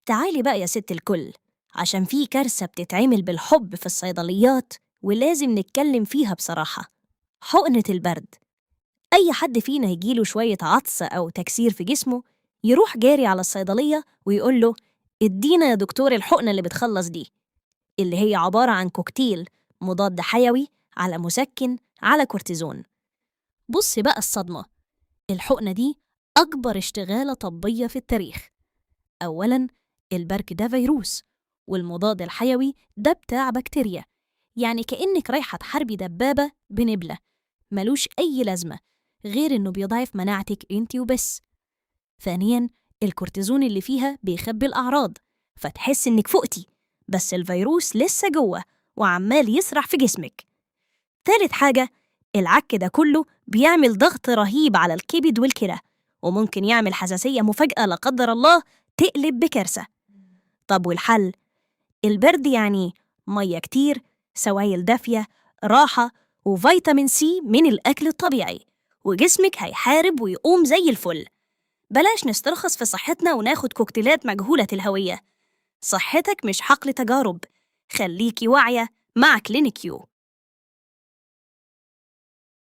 تعالي بقى يا ست الكل، عشان في كارثة بتتعمل بالحب في الصيدليات ولازم نتكلم فيها بصراحة. حقنة البرد. أي حد فينا يجيله شوية عطس أو تكسير في جسمه يروح جاري على الصيدلية ويقول له ادينا يا دكتور الحقنة اللي بتخلص دي، اللي هي عبارة عن كوكتيل مضاد حيوي على مسكن على كورتيزون. بص بقى الصدمة، الحقنة دي أكبر اشتغالة طبية في التاريخ. أولاً البرد ده فيروس، والمضاد الحيوي ده بتاع بكتيريا، يعني كأنك رايحة تحاربي دبابة بنبلة، ملوش أي لازمة غير إنه بيضعف مناعتك انتي وبس. ثانياً الكورتيزون اللي فيها بيخبي الأعراض، فتحس إنك فقتي بس الفيروس لسه جوه وعمال يسرح في جسمك. ثالث حاجة، العك ده كله بيعمل ضغط رهيب على الكبد والكلى، وممكن يعمل حساسية مفاجأة لا قدر الله تقلب بكارثة. طب والحل؟ البرد يعني مية كتير، سوايل دافية، راحة، وفيتامين سي من الأكل الطبيعي، وجسمك هيحارب ويقوم زي الفل. بلاش نسترخص في صحتنا وناخد كوكتيلات مجهولة الهوية. صحتك مش حقل تجارب، خليكي واعية مع كلينيكيو.